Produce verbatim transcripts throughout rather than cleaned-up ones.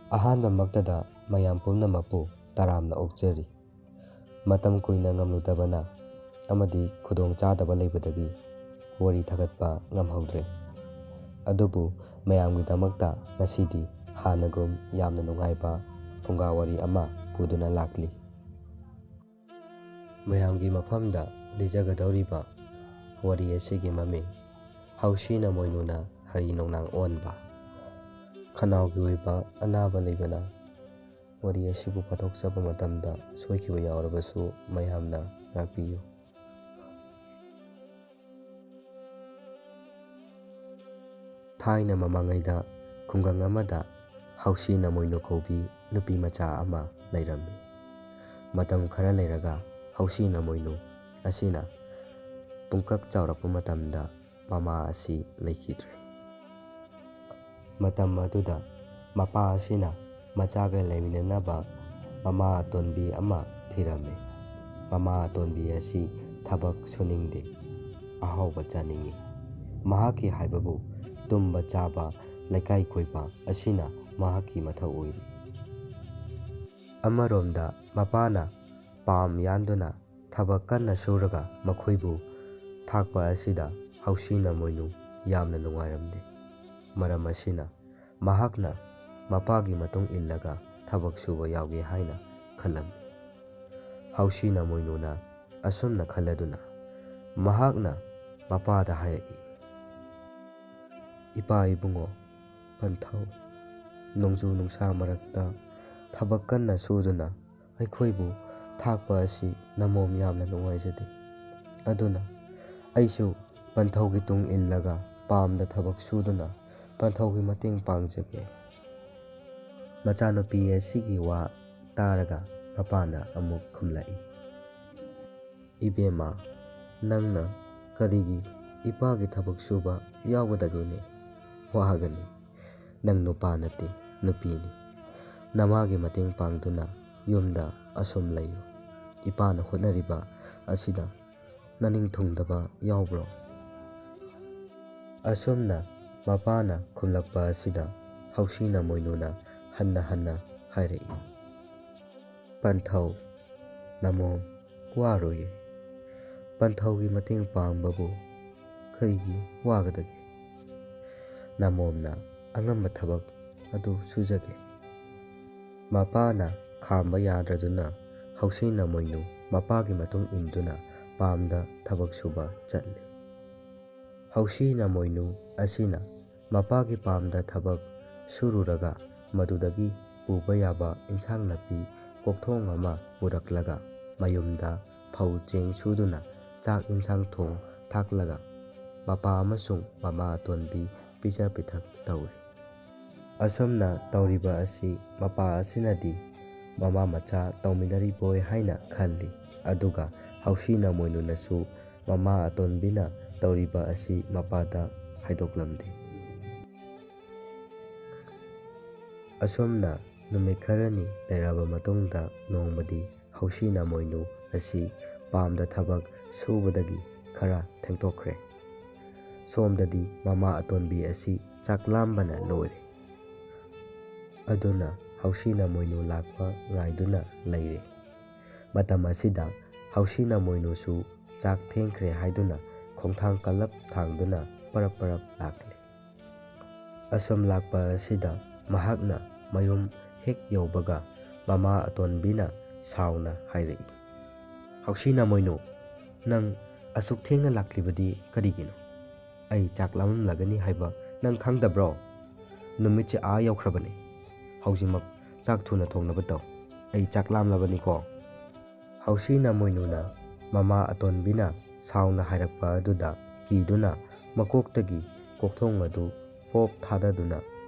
ꯑꯍꯥꯟꯕꯃꯛꯇꯗ ꯃꯌꯥꯝ ꯄꯨꯝꯅꯃꯛꯄꯨ ꯇꯔꯥꯝꯅ ꯑꯣꯛꯆꯔꯤ꯫ ꯃꯇꯝ ꯀꯨꯏꯅ ꯉꯝꯂꯨꯗꯕꯅ ꯑꯃꯗꯤ ꯈꯨꯗꯣꯡ ꯆꯥꯗꯕ ꯂꯩꯕꯗꯒꯤ ꯋꯥꯔꯤ ꯊꯥꯒꯠꯄ ꯉꯝꯍꯧꯗ꯭ꯔꯦ꯫ ꯑꯗꯨꯕꯨ ꯃꯌꯥꯝꯒꯤꯗꯃꯛꯇ ꯉꯁꯤꯗꯤ ꯍꯥꯟꯅꯒꯨꯝ ꯌꯥꯝꯅ ꯅꯨꯡꯉꯥꯏꯕ ꯐꯨꯡꯒꯥ ꯋꯥꯔꯤ ꯑꯃ ꯄꯨꯗꯨꯅ ꯂꯥꯛꯂꯤ꯫ ꯃꯌꯥꯝꯒꯤ ꯃꯐꯝꯗ ꯂꯤꯖꯒꯗꯧꯔꯤꯕ ꯋꯥꯔꯤ ꯑꯁꯤꯒꯤ ꯃꯃꯤꯡ ꯍꯧꯁꯤꯅ ꯃꯣꯏꯅꯨꯅ ꯍꯔꯤ ꯅꯣꯡꯅꯥꯡ ꯑꯣꯟꯕ꯫ ꯈꯅꯥꯎꯒꯤ ꯑꯣꯏꯕ ꯑꯅꯥꯕ ꯂꯩꯕꯅ ꯋꯥꯔꯤ ꯑꯁꯤꯕꯨ ꯄꯥꯊꯣꯛꯆꯕ ꯃꯇꯝꯗ ꯁꯣꯏꯈꯤꯕ ꯌꯥꯎꯔꯕꯁꯨ ꯃꯌꯥꯝꯅ ꯉꯥꯛꯄꯤꯌꯨ꯫ ꯊꯥꯏꯅ ꯃꯃꯥꯡꯉꯩꯗ ꯈꯨꯡꯒꯪ ꯑꯃꯗ ꯍꯧꯁꯤꯅ ꯃꯣꯏꯅꯨ ꯀꯧꯕꯤ ꯅꯨꯄꯤ ꯃꯆꯥ ꯑꯃ ꯂꯩꯔꯝꯃꯤ꯫ ꯃꯇꯝ ꯈꯔ ꯂꯩꯔꯒ ꯍꯧꯁꯤꯅ ꯃꯣꯏꯅꯨ ꯑꯁꯤꯅ ꯄꯨꯡꯀꯛ ꯆꯥꯎꯔꯛꯄ ꯃꯇꯝꯗ ꯃꯃꯥ ꯑꯁꯤ ꯂꯩꯈꯤꯗ꯭ꯔꯦ꯫ ꯃꯇꯝ ꯑꯗꯨꯗ ꯃꯄꯥ ꯑꯁꯤꯅ ꯃꯆꯥꯒ ꯂꯩꯃꯤꯟꯅꯅꯕ ꯃꯃꯥ ꯑꯇꯣꯟꯕꯤ ꯑꯃ ꯊꯤꯔꯝꯃꯤ꯫ ꯃꯃꯥ ꯑꯇꯣꯟꯕꯤ ꯑꯁꯤ ꯊꯕꯛ ꯁꯨꯅꯤꯡꯗꯦ, ꯑꯍꯥꯎꯕ ꯆꯥꯅꯤꯡꯏ꯫ ꯃꯍꯥꯛꯀꯤ ꯍꯥꯏꯕꯕꯨ ꯇꯨꯝꯕ ꯆꯥꯕ, ꯂꯩꯀꯥꯏ ꯀꯣꯏꯕ ꯑꯁꯤꯅ ꯃꯍꯥꯛꯀꯤ ꯃꯊꯧ ꯑꯣꯏꯔꯤ꯫ ꯑꯃꯔꯣꯝꯗ ꯃꯄꯥꯅ ꯄꯥꯝ ꯌꯥꯟꯗꯨꯅ ꯊꯕꯛ ꯀꯟꯅ ꯁꯨꯔꯒ ꯃꯈꯣꯏꯕꯨ ꯊꯥꯛꯄ ꯑꯁꯤꯗ ꯍꯧꯁꯤꯅ ꯃꯣꯏꯅꯨ ꯌꯥꯝꯅ ꯅꯨꯡꯉꯥꯏꯔꯝꯗꯦ꯫ ꯃꯔꯝ ꯑꯁꯤꯅ ꯃꯍꯥꯛꯅ ꯃꯄꯥꯒꯤ ꯃꯇꯨꯡ ꯏꯜꯂꯒ ꯊꯕꯛ ꯁꯨꯕ ꯌꯥꯎꯒꯦ ꯍꯥꯏꯅ ꯈꯜꯂꯝꯃꯤ꯫ ꯍꯧꯁꯤꯅ ꯃꯣꯏꯅꯨꯅ ꯑꯁꯨꯝꯅ ꯈꯜꯂꯗꯨꯅ ꯃꯍꯥꯛꯅ ꯃꯄꯥꯗ ꯍꯥꯏꯔꯛꯏ, "ꯏꯄꯥ ꯏꯕꯨꯡꯉꯣ, ꯄꯟꯊꯧ, ꯅꯣꯡꯖꯨ ꯅꯨꯡꯁꯥ ꯃꯔꯛꯇ ꯊꯕꯛ ꯀꯟꯅ ꯁꯨꯗꯨꯅ ꯑꯩꯈꯣꯏꯕꯨ ꯊꯥꯛꯄ ꯑꯁꯤ ꯅꯃꯣꯝ ꯌꯥꯝꯅ ꯅꯨꯡꯉꯥꯏꯖꯗꯦ꯫ ꯑꯗꯨꯅ ꯑꯩꯁꯨ ꯄꯟꯊꯧꯒꯤ ꯇꯨꯡ ꯏꯜꯂꯒ ꯄꯥꯝꯗ ꯊꯕꯛ ꯁꯨꯗꯨꯅ ꯄꯟꯊꯧꯒꯤ ꯃꯇꯦꯡ ꯄꯥꯡꯖꯒꯦ꯫" ꯃꯆꯥꯅꯨꯄꯤ ꯑꯁꯤꯒꯤ ꯋꯥ ꯇꯥꯔꯒ ꯃꯄꯥꯅ ꯑꯃꯨꯛ ꯈꯨꯝꯂꯛꯏ, "ꯏꯕꯦꯝꯃ, ꯅꯪꯅ ꯀꯔꯤꯒꯤ ꯏꯄꯥꯒꯤ ꯊꯕꯛ ꯁꯨꯕ ꯌꯥꯎꯒꯗꯒꯦꯅꯦ? ꯋꯥꯒꯅꯤ꯫ ꯅꯪ ꯅꯨꯄꯥ ꯅꯠꯇꯦ, ꯅꯨꯄꯤꯅꯤ꯫ ꯅꯃꯥꯒꯤ ꯃꯇꯦꯡ ꯄꯥꯡꯗꯨꯅ ꯌꯨꯝꯗ ꯑꯁꯨꯝ ꯂꯩꯌꯨ꯫ ꯏꯄꯥꯅ ꯍꯣꯠꯅꯔꯤꯕ ꯑꯁꯤꯗ ꯅꯅꯤꯡ ꯊꯨꯡꯗꯕ ꯌꯥꯎꯕ꯭ꯔꯣ?" ꯑꯁꯨꯝꯅ ꯃꯄꯥꯅ ꯈꯨꯝꯂꯛꯄ ꯑꯁꯤꯗ ꯍꯧꯁꯤꯅ ꯃꯣꯏꯅꯨꯅ ꯍꯟꯅ ꯍꯟꯅ ꯍꯥꯏꯔꯛꯏ꯫ ꯄꯟꯊꯧ, ꯅꯃꯣꯝ, ꯋꯥꯔꯣꯏꯌꯦ꯫ ꯄꯟꯊꯧꯒꯤ ꯃꯇꯦꯡ ꯄꯥꯡꯕꯕꯨ ꯀꯔꯤꯒꯤ ꯋꯥꯒꯗꯒꯦ? ꯅꯃꯣꯝꯅ ꯑꯉꯝꯕ ꯊꯕꯛ ꯑꯗꯨ ꯁꯨꯖꯒꯦ꯫ ꯃꯄꯥꯅ ꯈꯥꯝꯕ ꯌꯥꯗ꯭ꯔꯗꯨꯅ ꯍꯧꯁꯤ ꯅꯃꯣꯏꯅꯨ ꯃꯄꯥꯒꯤ ꯃꯇꯨꯡ ꯏꯟꯗꯨꯅ ꯄꯥꯝꯗ ꯊꯕꯛ ꯁꯨꯕ ꯆꯠꯂꯤ꯫ ꯍꯧꯁꯤ ꯅꯃꯣꯏꯅꯨ ꯑꯁꯤꯅ ꯃꯄꯥꯒꯤ ꯄꯥꯝꯗ ꯊꯕꯛ ꯁꯨꯔꯨꯔꯒ ꯃꯗꯨꯗꯒꯤ ꯄꯨꯕ ꯌꯥꯕ ꯏꯟꯁꯥꯡ ꯅꯥꯄꯤ ꯀꯣꯛꯊꯣꯡ ꯑꯃ ꯄꯨꯔꯛꯂꯒ ꯃꯌꯨꯝꯗ ꯐꯧ ꯆꯦꯡ ꯁꯨꯗꯨꯅ ꯆꯥꯛ ꯏꯟꯁꯥꯡ ꯊꯣꯡ ꯊꯥꯛꯂꯒ ꯃꯄꯥ ꯑꯃꯁꯨꯡ ꯃꯃꯥ ꯑꯇꯣꯟꯕꯤ ꯄꯤꯖ ꯄꯤꯊꯛ ꯇꯧꯏ꯫ ꯑꯁꯨꯝꯅ ꯇꯧꯔꯤꯕ ꯑꯁꯤ ꯃꯄꯥ ꯑꯁꯤꯅꯗꯤ ꯃꯃꯥ ꯃꯆꯥ ꯇꯧꯃꯤꯟꯅꯔꯤꯕꯣꯏ ꯍꯥꯏꯅ ꯈꯜꯂꯤ꯫ ꯑꯗꯨꯒ ꯍꯧꯁꯤ ꯅꯃꯣꯏꯅꯨꯅꯁꯨ ꯃꯃꯥ ꯑꯇꯣꯟꯕꯤꯅ ꯇꯧꯔꯤꯕ ꯑꯁꯤ ꯃꯄꯥꯗ ꯍꯥꯏꯗꯣꯛꯂꯝꯗꯦ꯫ ꯑꯁꯨꯝꯅ ꯅꯨꯃꯤꯠ ꯈꯔꯅꯤ ꯂꯩꯔꯕ ꯃꯇꯨꯡꯗ ꯅꯣꯡꯃꯗꯤ ꯍꯧꯁꯤ ꯅꯃꯣꯏꯅꯨ ꯑꯁꯤ ꯄꯥꯝꯗ ꯊꯕꯛ ꯁꯨꯕꯗꯒꯤ ꯈꯔ ꯊꯦꯡꯇꯣꯛꯈ꯭ꯔꯦ꯫ ꯁꯣꯝꯗꯗꯤ ꯃꯃꯥ ꯑꯇꯣꯟꯕꯤ ꯑꯁꯤ ꯆꯥꯛ ꯂꯥꯝꯕꯅ ꯂꯣꯏꯔꯦ꯫ ꯑꯗꯨꯅ ꯍꯧꯁꯤ ꯅꯃꯣꯏꯅꯨ ꯂꯥꯛꯄ ꯉꯥꯏꯗꯨꯅ ꯂꯩꯔꯦ꯫ ꯃꯇꯝ ꯑꯁꯤꯗ ꯍꯧꯁꯤ ꯅꯃꯣꯏꯅꯨꯁꯨ ꯆꯥꯛ ꯊꯦꯡꯈ꯭ꯔꯦ ꯍꯥꯏꯗꯨꯅ ꯈꯣꯡꯊꯥꯡ ꯀꯜꯂꯞ ꯊꯥꯡꯗꯨꯅ ꯄꯔꯞ ꯄꯔꯞ ꯂꯥꯛꯂꯦ꯫ ꯑꯁꯨꯝ ꯂꯥꯛꯄ ꯑꯁꯤꯗ ꯃꯍꯥꯛꯅ ꯃꯌꯨꯝ ꯍꯦꯛ ꯌꯧꯕꯒ ꯃꯃꯥ ꯑꯇꯣꯟꯕꯤꯅ ꯁꯥꯎꯅ ꯍꯥꯏꯔꯛꯏ, "ꯍꯧꯁꯤ ꯅꯃꯣꯏꯅꯨ, ꯅꯪ ꯑꯁꯨꯛ ꯊꯦꯡꯅ ꯂꯥꯛꯂꯤꯕꯗꯤ ꯀꯔꯤꯒꯤꯅꯣ? ꯑꯩ ꯆꯥꯛ ꯂꯥꯝꯂꯝꯂꯒꯅꯤ ꯍꯥꯏꯕ ꯅꯪ ꯈꯪꯗꯕ꯭ꯔꯣ? ꯅꯨꯃꯤꯠꯁꯦ ꯑꯥ ꯌꯧꯈ꯭ꯔꯕꯅꯤ꯫ ꯍꯧꯖꯤꯛꯃꯛ ꯆꯥꯛ ꯊꯨꯅ ꯊꯣꯡꯅꯕ ꯇꯧ꯫ ꯑꯩ ꯆꯥꯛ ꯂꯥꯝꯂꯕꯅꯤꯀꯣ꯫" ꯍꯧꯁꯤ ꯅꯃꯣꯏꯅꯨꯅ ꯃꯃꯥ ꯑꯇꯣꯟꯕꯤꯅ ꯁꯥꯎꯅ ꯍꯥꯏꯔꯛꯄ ꯑꯗꯨꯗ ꯀꯤꯗꯨꯅ ꯃꯀꯣꯛꯇꯒꯤ ꯀꯣꯛꯊꯣꯡ ꯑꯗꯨ ꯄꯣꯞ ꯊꯥꯗꯗꯨꯅ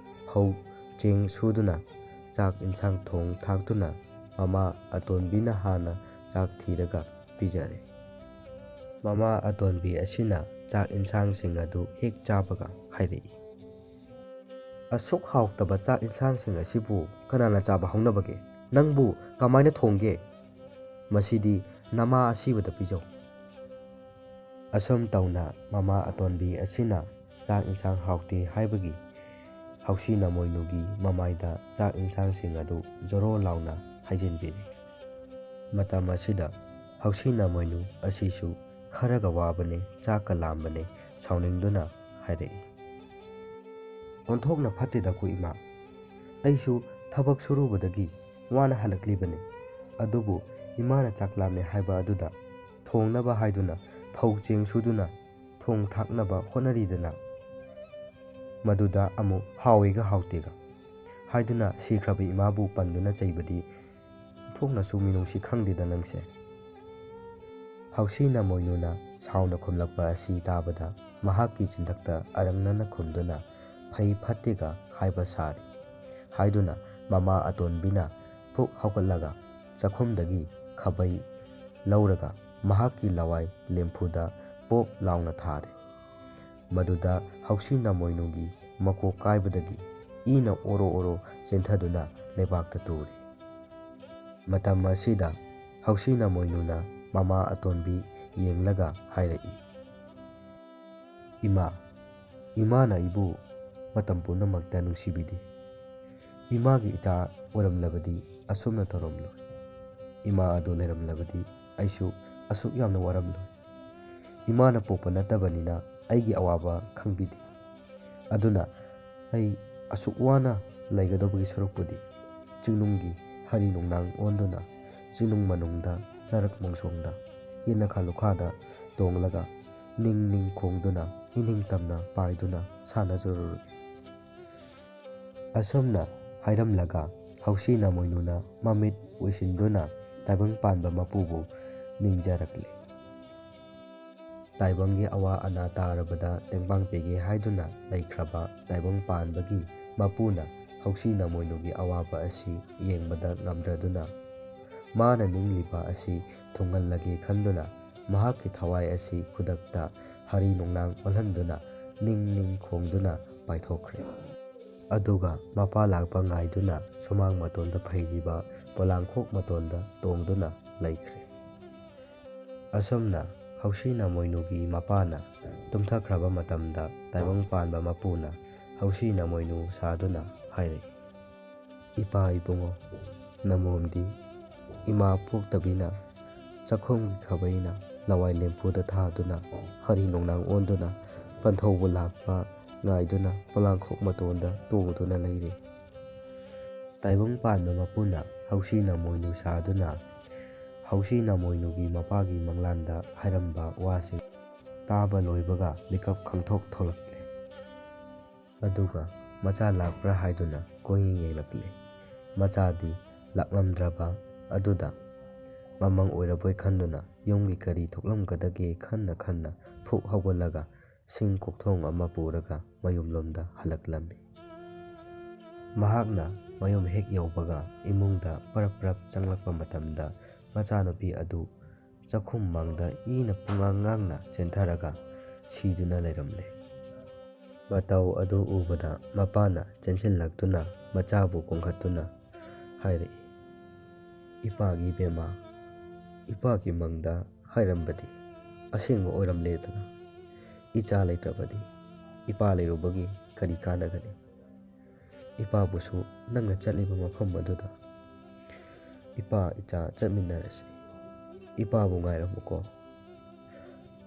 ꯐꯧ ꯆꯦꯡ ꯁꯨꯗꯨꯅ ꯆꯥꯛ ꯏꯟꯁꯥꯡ ꯊꯣꯡ ꯊꯥꯛꯇꯨꯅ ꯃꯃꯥ ꯑꯇꯣꯟꯕꯤꯅ ꯍꯥꯟꯅ ꯆꯥꯛ ꯊꯤꯔꯒ ꯄꯤꯖꯔꯦ꯫ ꯃꯃꯥ ꯑꯇꯣꯟꯕꯤ ꯑꯁꯤꯅ ꯆꯥꯛ ꯏꯟꯁꯥꯡꯁꯤꯡ ꯑꯗꯨ ꯍꯦꯛ ꯆꯥꯕꯒ ꯍꯥꯏꯔꯛꯏ, "ꯑꯁꯨꯛ ꯍꯥꯎꯇꯕ ꯆꯥꯛ ꯏꯟꯁꯥꯡꯁꯤꯡ ꯑꯁꯤꯕꯨ ꯀꯅꯥꯅ ꯆꯥꯕ ꯍꯧꯅꯕꯒꯦ? ꯅꯪꯕꯨ ꯀꯃꯥꯏꯅ ꯊꯣꯡꯒꯦ? ꯃꯁꯤꯗꯤ ꯅꯃꯥ ꯑꯁꯤꯕꯗ ꯄꯤꯖꯧ꯫" ꯑꯁꯨꯝ ꯇꯧꯅ ꯃꯃꯥ ꯑꯇꯣꯟꯕꯤ ꯑꯁꯤꯅ ꯆꯥꯛ ꯏꯟꯁꯥꯡ ꯍꯥꯎꯇꯦ ꯍꯥꯏꯕꯒꯤ ꯍꯧꯁꯤꯅ ꯃꯣꯏꯅꯨꯒꯤ ꯃꯃꯥꯏꯗ ꯆꯥꯛ ꯏꯟꯁꯥꯡꯁꯤꯡ ꯑꯗꯨ ꯖꯣꯔꯣ ꯂꯥꯎꯅ ꯍꯩꯖꯤꯟꯕꯤꯔꯤ꯫ ꯃꯇꯝ ꯑꯁꯤꯗ ꯍꯧꯁꯤꯅ ꯃꯣꯏꯅꯨ ꯑꯁꯤꯁꯨ ꯈꯔꯒ ꯋꯥꯕꯅꯦ, ꯆꯥꯛꯀ ꯂꯥꯝꯕꯅꯦ, ꯁꯥꯎꯅꯤꯡꯗꯨꯅ ꯍꯥꯏꯔꯛꯏ꯫ "ꯑꯣꯟꯊꯣꯛꯅ ꯐꯠꯇꯦꯗꯀꯣ ꯏꯃꯥ, ꯑꯩꯁꯨ ꯊꯕꯛ ꯁꯨꯔꯨꯕꯗꯒꯤ ꯋꯥꯅ ꯍꯜꯂꯛꯂꯤꯕꯅꯤ, ꯑꯗꯨꯕꯨ ꯏꯃꯥꯅ ꯆꯥꯛ ꯂꯥꯝꯃꯦ ꯍꯥꯏꯕ ꯑꯗꯨꯗ ꯊꯣꯡꯅꯕ ꯍꯥꯏꯗꯨꯅ ꯐꯧ ꯆꯦꯡ ꯁꯨꯗꯨꯅ ꯊꯣꯡ ꯊꯥꯛꯅꯕ ꯍꯣꯠꯅꯔꯤꯗꯅ, ꯃꯗꯨꯗ ꯑꯃꯨꯛ ꯍꯥꯎꯏꯒ ꯍꯥꯎꯇꯦꯒ ꯍꯥꯏꯗꯨꯅ ꯁꯤꯈ꯭ꯔꯕ ꯏꯃꯥꯕꯨ ꯄꯟꯗꯨꯅ ꯆꯩꯕꯗꯤ ꯑꯣꯟꯊꯣꯛꯅꯁꯨ ꯃꯤꯅꯨꯡꯁꯤ ꯈꯪꯗꯦꯗ ꯅꯪꯁꯦ"꯫ ꯍꯧꯁꯤꯅ ꯃꯣꯏꯅꯨꯅ ꯁꯥꯎꯅ ꯈꯨꯝꯂꯛꯄ ꯑꯁꯤ ꯇꯥꯕꯗ ꯃꯍꯥꯛꯀꯤ ꯆꯤꯟꯊꯛꯇ ꯑꯔꯪꯅꯅ ꯈꯨꯝꯗꯨꯅ "ꯐꯩ ꯐꯠꯇꯦꯒ ꯍꯥꯏꯕ ꯁꯥꯔꯤ" ꯍꯥꯏꯗꯨꯅ ꯃꯃꯥ ꯑꯇꯣꯟꯕꯤꯅ ꯐꯨꯛ ꯍꯧꯒꯠꯂꯒ ꯆꯥꯛꯈꯨꯝꯗꯒꯤ ꯈꯥꯕꯩ ꯂꯧꯔꯒ ꯃꯍꯥꯛꯀꯤ ꯂꯋꯥꯏ ꯂꯦꯝꯐꯨꯗ ꯄꯣꯞ ꯂꯥꯎꯅ ꯊꯥꯔꯦ꯫ ꯃꯗꯨꯗ ꯍꯧꯁꯤꯅ ꯃꯣꯏꯅꯨꯒꯤ ꯃꯀꯣꯛ ꯀꯥꯏꯕꯗꯒꯤ ꯏꯅ ꯑꯣꯔꯣ ꯑꯣꯔꯣ ꯆꯦꯟꯊꯗꯨꯅ ꯂꯩꯕꯥꯛꯇ ꯇꯨꯔꯦ꯫ ꯃꯇꯝ ꯑꯁꯤꯗ ꯍꯧꯁꯤꯅ ꯃꯣꯏꯅꯨꯅ ꯃꯃꯥ ꯑꯇꯣꯟꯕꯤ ꯌꯦꯡꯂꯒ ꯍꯥꯏꯔꯛꯏ, "ꯏꯃꯥ, ꯏꯃꯥꯅ ꯑꯩꯕꯨ ꯃꯇꯝ ꯄꯨꯝꯅꯃꯛꯇ ꯅꯨꯡꯁꯤꯕꯤꯗꯦ꯫ ꯏꯃꯥꯒꯤ ꯏꯆꯥ ꯑꯣꯏꯔꯝꯂꯕꯗꯤ ꯑꯁꯨꯝꯅ ꯇꯧꯔꯝꯂꯣꯏ꯫ ꯏꯃꯥ ꯑꯗꯨ ꯂꯩꯔꯝꯂꯕꯗꯤ ꯑꯩꯁꯨ ꯑꯁꯨꯛ ꯌꯥꯝꯅ ꯋꯥꯔꯝꯂꯣꯏ꯫ ꯏꯃꯥꯅ ꯄꯣꯛꯄ ꯅꯠꯇꯕꯅꯤꯅ ꯑꯩꯒꯤ ꯑꯋꯥꯕ ꯈꯪꯕꯤꯗꯦ꯫ ꯑꯗꯨꯅ ꯑꯩ ꯑꯁꯨꯛ ꯋꯥꯅ ꯂꯩꯒꯗꯧꯕꯒꯤ ꯁꯔꯨꯛꯄꯨꯗꯤ ꯆꯤꯡꯅꯨꯡꯒꯤ ꯍꯔꯤ ꯅꯣꯡꯅꯥꯡ ꯑꯣꯟꯗꯨꯅ ꯆꯤꯡꯅꯨꯡ ꯃꯅꯨꯡꯗ ꯅꯔꯛ ꯃꯣꯡꯁꯣꯡꯗ ꯌꯦꯟꯅꯈꯥ ꯂꯨꯈꯥꯗ ꯇꯣꯡꯂꯒ ꯅꯤꯡ ꯅꯤꯡ ꯈꯣꯡꯗꯨꯅ ꯏꯅꯤꯡ ꯇꯝꯅ ꯄꯥꯏꯗꯨꯅ ꯁꯥꯟꯅꯖꯔꯨꯔꯒꯦ"꯫ ꯑꯁꯨꯝꯅ ꯍꯥꯏꯔꯝꯂꯒ ꯍꯧꯁꯤꯅ ꯃꯣꯏꯅꯨꯅ ꯃꯃꯤꯠ ꯎꯏꯁꯤꯟꯗꯨꯅ ꯇꯥꯏꯕꯪ ꯄꯥꯟꯕ ꯃꯄꯨꯕꯨ ꯅꯤꯡꯖꯔꯛꯂꯦ꯫ ꯇꯥꯏꯕꯪꯒꯤ ꯑꯋꯥ ꯑꯅꯥ ꯇꯥꯔꯕꯗ ꯇꯦꯡꯕꯥꯡ ꯄꯤꯒꯦ ꯍꯥꯏꯗꯨꯅ ꯂꯩꯈ꯭ꯔꯕ ꯇꯥꯏꯕꯪ ꯄꯥꯟꯕꯒꯤ ꯃꯄꯨꯅ ꯍꯧꯁꯤꯅ ꯃꯣꯏꯅꯨꯒꯤ ꯑꯋꯥꯕ ꯑꯁꯤ ꯌꯦꯡꯕꯗ ꯉꯝꯗ꯭ꯔꯗꯨꯅ, ꯃꯥꯅ ꯅꯤꯡꯂꯤꯕ ꯑꯁꯤ ꯊꯨꯡꯍꯜꯂꯒꯦ ꯈꯟꯗꯨꯅ, ꯃꯍꯥꯛꯀꯤ ꯊꯋꯥꯏ ꯑꯁꯤ ꯈꯨꯗꯛꯇ ꯍꯔꯤ ꯅꯣꯡꯅꯥꯡ ꯑꯣꯜꯍꯟꯗꯨꯅ ꯅꯤꯡ ꯅꯤꯡ ꯈꯣꯡꯗꯨꯅ ꯄꯥꯏꯊꯣꯛꯈ꯭ꯔꯦ꯫ ꯑꯗꯨꯒ ꯃꯄꯥ ꯂꯥꯛꯄ ꯉꯥꯏꯗꯨꯅ ꯁꯨꯃꯥꯡ ꯃꯇꯣꯟꯗ ꯐꯩꯔꯤꯕ ꯄꯣꯂꯥꯡꯈꯣꯛ ꯃꯇꯣꯟꯗ ꯇꯣꯡꯗꯨꯅ ꯂꯩꯈ꯭ꯔꯦ꯫ ꯑꯁꯨꯝꯅ ꯍꯧꯁꯤꯅ ꯃꯣꯏꯅꯨꯒꯤ ꯃꯄꯥꯅ ꯇꯨꯝꯊꯈ꯭ꯔꯕ ꯃꯇꯝꯗ ꯇꯥꯏꯕꯪ ꯄꯥꯟꯕ ꯃꯄꯨꯅ ꯍꯧꯁꯤ ꯅꯃꯣꯏꯅꯨ ꯁꯥꯗꯨꯅ ꯍꯥꯏꯔꯛꯏ, "ꯏꯄꯥ ꯏꯕꯨꯡꯉꯣ, ꯅꯃꯣꯝꯗꯤ ꯏꯃꯥ ꯄꯣꯛꯇꯕꯤꯅ ꯆꯥꯛꯈꯨꯝꯒꯤ ꯈꯥꯕꯩꯅ ꯂꯋꯥꯏ ꯂꯦꯝꯐꯨꯗ ꯊꯥꯗꯨꯅ ꯍꯔꯤ ꯅꯣꯡꯅꯥꯡ ꯑꯣꯟꯗꯨꯅ ꯄꯟꯊꯧꯕ ꯂꯥꯛꯄ ꯉꯥꯏꯗꯨꯅ ꯄꯣꯂꯥꯡꯈꯣꯛ ꯃꯇꯣꯟꯗ ꯇꯣꯡꯗꯨꯅ ꯂꯩꯔꯦ꯫ ꯇꯥꯏꯕꯪ ꯄꯥꯟꯕ ꯃꯄꯨꯅ ꯍꯧꯁꯤ ꯅꯃꯣꯏꯅꯨ ꯁꯥꯗꯨꯅ ꯍꯧꯁꯤ ꯅꯃꯣꯏꯅꯨꯒꯤ ꯃꯄꯥꯒꯤ ꯃꯪꯂꯥꯟꯗ ꯍꯥꯏꯔꯝꯕ ꯋꯥꯁꯤꯡ ꯇꯥꯕ ꯂꯣꯏꯕꯒ ꯃꯤꯀꯞ ꯈꯪꯊꯣꯛ ꯊꯣꯛꯂꯛꯂꯦ꯫ ꯑꯗꯨꯒ ꯃꯆꯥ ꯂꯥꯛꯄ꯭ꯔꯥ ꯍꯥꯏꯗꯨꯅ ꯀꯣꯏꯌꯦꯡ ꯌꯦꯡꯂꯛꯂꯦ꯫ ꯃꯆꯥꯗꯤ ꯂꯥꯛꯂꯝꯗ꯭ꯔꯕ ꯑꯗꯨꯗ ꯃꯃꯪ ꯑꯣꯏꯔꯕꯣꯏ ꯈꯟꯗꯨꯅ ꯌꯨꯝꯒꯤ ꯀꯔꯤ ꯊꯣꯛꯂꯝꯒꯗꯒꯦ ꯈꯟꯅ ꯈꯟꯅ ꯐꯨꯛ ꯍꯧꯒꯠꯂꯒ ꯁꯤꯡ ꯀꯣꯛꯊꯣꯡ ꯑꯃ ꯄꯨꯔꯒ ꯃꯌꯨꯝꯂꯣꯝꯗ ꯍꯜꯂꯛꯂꯝꯃꯤ꯫ ꯃꯍꯥꯛꯅ ꯃꯌꯨꯝ ꯍꯦꯛ ꯌꯧꯕꯒ ꯏꯃꯨꯡꯗ ꯄꯔꯞ ꯄꯔꯞ ꯆꯪꯂꯛꯄ ꯃꯇꯝꯗ ꯃꯆꯥꯅꯨꯄꯤ ꯑꯗꯨ ꯆꯥꯛꯈꯨꯝ ꯃꯥꯡꯗ ꯏꯅ ꯄꯨꯡꯉꯥꯡ ꯉꯥꯡꯅ ꯆꯦꯟꯊꯔꯒ ꯁꯤꯗꯨꯅ ꯂꯩꯔꯝꯂꯦ꯫ ꯃꯇꯧ ꯑꯗꯨ ꯎꯕꯗ ꯃꯄꯥꯅ ꯆꯦꯟꯁꯤꯜꯂꯛꯇꯨꯅ ꯃꯆꯥꯕꯨ ꯀꯣꯟꯈꯠꯇꯨꯅ ꯍꯥꯏꯔꯛꯏ, "ꯏꯄꯥꯒꯤ ꯏꯕꯦꯝꯃ, ꯏꯄꯥꯒꯤ ꯃꯪꯗ ꯍꯥꯏꯔꯝꯕꯗꯤ ꯑꯁꯦꯡꯕ ꯑꯣꯏꯔꯝꯂꯦꯗꯅ꯫ ꯏꯆꯥ ꯂꯩꯇ꯭ꯔꯕꯗꯤ ꯏꯄꯥ ꯂꯩꯔꯨꯕꯒꯤ ꯀꯔꯤ ꯀꯥꯟꯅꯒꯅꯤ? ꯏꯄꯥꯕꯨꯁꯨ ꯅꯪꯅ ꯆꯠꯂꯤꯕ ꯃꯐꯝ ꯑꯗꯨꯗ ꯏꯄꯥ ꯏꯆꯥ ꯆꯠꯃꯤꯟꯅꯔꯁꯤ꯫ ꯏꯄꯥꯕꯨ ꯉꯥꯏꯔꯝꯃꯨꯀꯣ"꯫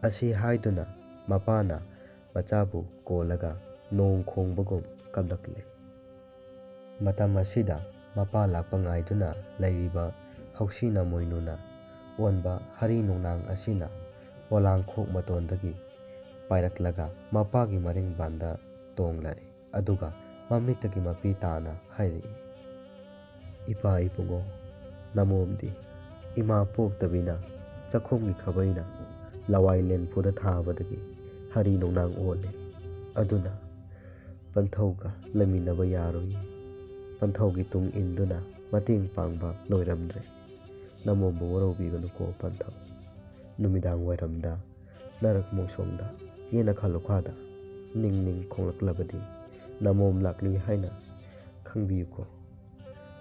ꯑꯁꯤ ꯍꯥꯏꯗꯨꯅ ꯃꯄꯥꯅ ꯃꯆꯥꯕꯨ ꯀꯣꯜꯂꯒ ꯅꯣꯡ ꯈꯣꯡꯕꯒꯨꯝ ꯀꯞꯂꯛꯂꯦ꯫ ꯃꯇꯝ ꯑꯁꯤꯗ ꯃꯄꯥ ꯂꯥꯛꯄ ꯉꯥꯏꯗꯨꯅ ꯂꯩꯔꯤꯕ ꯍꯧꯁꯤ ꯅꯃꯣꯏꯅꯨꯅ ꯑꯣꯟꯕ ꯍꯔꯤ ꯅꯣꯡꯅꯥꯡ ꯑꯁꯤꯅ ꯄꯣꯂꯥꯡꯈꯣꯛ ꯃꯇꯣꯟꯗꯒꯤ ꯄꯥꯏꯔꯛꯂꯒ ꯃꯄꯥꯒꯤ ꯃꯔꯤꯡꯕꯥꯟꯗ ꯇꯣꯡꯂꯔꯦ꯫ ꯑꯗꯨꯒ ꯃꯃꯤꯠꯇꯒꯤ ꯃꯄꯤ ꯇꯥꯅ ꯍꯥꯏꯔꯛꯏ, "ꯏꯄꯥ ꯏꯕꯨꯡꯉꯣ, ꯅꯃꯣꯝꯗꯤ ꯏꯃꯥ ꯄꯣꯛꯇꯕꯤꯅ ꯆꯥꯛꯈꯨꯝꯒꯤ ꯈꯥꯕꯩꯅ ꯂꯋꯥꯏ ꯂꯦꯟꯐꯨꯗ ꯊꯥꯕꯗꯒꯤ ꯍꯔꯤ ꯅꯣꯡꯅꯥꯡ ꯑꯣꯜꯂꯦ꯫ ꯑꯗꯨꯅ ꯄꯟꯊꯧꯒ ꯂꯩꯃꯤꯟꯅꯕ ꯌꯥꯔꯣꯏ꯫ ꯄꯟꯊꯧꯒꯤ ꯇꯨꯡ ꯏꯟꯗꯨꯅ ꯃꯇꯦꯡ ꯄꯥꯡꯕ ꯂꯣꯏꯔꯝꯗ꯭ꯔꯦ꯫ ꯅꯃꯣꯝꯕꯨ ꯋꯥꯔꯧꯕꯤꯒꯅꯨꯀꯣ ꯄꯟꯊꯧ꯫ ꯅꯨꯃꯤꯗꯥꯡ ꯋꯥꯏꯔꯝꯗ ꯅꯔꯛ ꯃꯣꯡꯁꯣꯡꯗ ꯌꯦꯅꯈꯥ ꯂꯨꯈꯥꯗ ꯅꯤꯡ ꯅꯤꯡ ꯈꯣꯡꯂꯛꯂꯕꯗꯤ ꯅꯃꯣꯝ ꯂꯥꯛꯂꯤ ꯍꯥꯏꯅ ꯈꯪꯕꯤꯌꯨꯀꯣ"꯫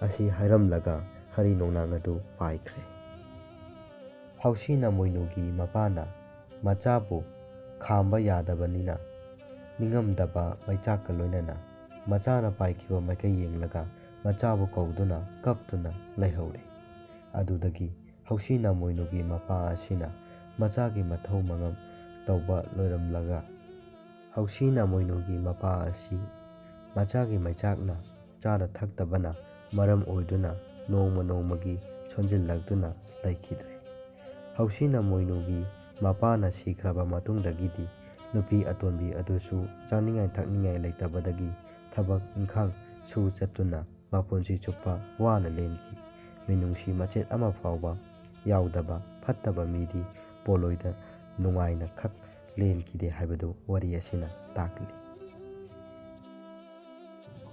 ꯑꯁꯤ ꯍꯥꯏꯔꯝꯂꯒ ꯍꯔꯤ ꯅꯣꯡꯅꯥꯡ ꯑꯗꯨ ꯄꯥꯏꯈ꯭ꯔꯦ꯫ ꯍꯧꯁꯤ ꯅꯃꯣꯏꯅꯨꯒꯤ ꯃꯄꯥꯅ ꯃꯆꯥꯕꯨ ꯈꯥꯝꯕ ꯌꯥꯗꯕꯅꯤꯅ ꯅꯤꯡꯉꯝꯗꯕ ꯃꯩꯆꯥꯛꯀ ꯂꯣꯏꯅꯅ ꯃꯆꯥꯅ ꯄꯥꯏꯈꯤꯕ ꯃꯥꯏꯀꯩ ꯌꯦꯡꯂꯒ ꯃꯆꯥꯕꯨ ꯀꯧꯗꯨꯅ ꯀꯞꯇꯨꯅ ꯂꯩꯍꯧꯔꯦ꯫ ꯑꯗꯨꯗꯒꯤ ꯍꯧꯁꯤ ꯅꯃꯣꯏꯅꯨꯒꯤ ꯃꯄꯥ ꯑꯁꯤꯅ ꯃꯆꯥꯒꯤ ꯃꯊꯧ ꯃꯉꯝ ꯇꯧꯕ ꯂꯣꯏꯔꯝꯂꯒ, ꯍꯧꯁꯤ ꯅꯃꯣꯏꯅꯨꯒꯤ ꯃꯄꯥ ꯑꯁꯤ ꯃꯆꯥꯒꯤ ꯃꯩꯆꯥꯛꯅ ꯆꯥꯗ ꯊꯛꯇꯕꯅ ꯃꯔꯝ ꯑꯣꯏꯗꯨꯅ ꯅꯣꯡꯃ ꯅꯣꯡꯃꯒꯤ ꯁꯣꯟꯖꯤꯜꯂꯛꯇꯨꯅ ꯂꯩꯈꯤꯗ꯭ꯔꯦ꯫ ꯍꯧꯁꯤ ꯅꯃꯣꯏꯅꯨꯒꯤ ꯃꯄꯥꯅ ꯁꯤꯈ꯭ꯔꯕ ꯃꯇꯨꯡꯗꯒꯤꯗꯤ ꯅꯨꯄꯤ ꯑꯇꯣꯟꯕꯤ ꯑꯗꯨꯁꯨ ꯆꯥꯅꯤꯡꯉꯥꯏ ꯊꯛꯅꯤꯡꯉꯥꯏ ꯂꯩꯇꯕꯗꯒꯤ ꯊꯕꯛ ꯏꯪꯈꯥꯡ ꯁꯨ ꯆꯠꯇꯨꯅ ꯃꯄꯨꯟꯁꯤ ꯆꯨꯞꯄ ꯋꯥꯅ ꯂꯦꯟꯈꯤ꯫ ꯃꯤꯅꯨꯡꯁꯤ ꯃꯆꯦꯠ ꯑꯃ ꯐꯥꯎꯕ ꯌꯥꯎꯗꯕ ꯐꯠꯇꯕ ꯃꯤꯗꯤ ꯄꯣꯂꯣꯏꯗ ꯅꯨꯡꯉꯥꯏꯅ ꯈꯛ ꯂꯦꯟꯈꯤꯗꯦ ꯍꯥꯏꯕꯗꯨ ꯋꯥꯔꯤ ꯑꯁꯤꯅ ꯇꯥꯛꯂꯤ꯫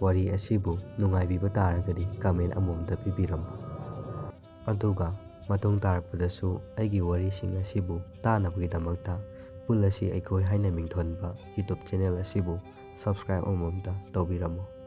ꯋꯥꯔꯤ ꯑꯁꯤꯕꯨ ꯅꯨꯡꯉꯥꯏꯕꯤꯕ ꯇꯥꯔꯒꯗꯤ comment ꯑꯃꯃꯝꯇ ꯄꯤꯕꯤꯔꯝꯃꯨ꯫ ꯑꯗꯨꯒ ꯃꯇꯨꯡ ꯇꯥꯔꯛꯄꯗꯁꯨ ꯑꯩꯒꯤ ꯋꯥꯔꯤꯁꯤꯡ ꯑꯁꯤꯕꯨ ꯇꯥꯅꯕꯒꯤꯗꯃꯛꯇ ꯄꯨꯜꯂꯁꯤ ꯑꯩꯈꯣꯏ ꯍꯥꯏꯅ ꯃꯤꯡꯊꯣꯟꯕ YouTube channel ꯑꯁꯤꯕꯨ subscribe ꯑꯃꯃꯝꯇ ꯇꯧꯕꯤꯔꯝꯃꯨ꯫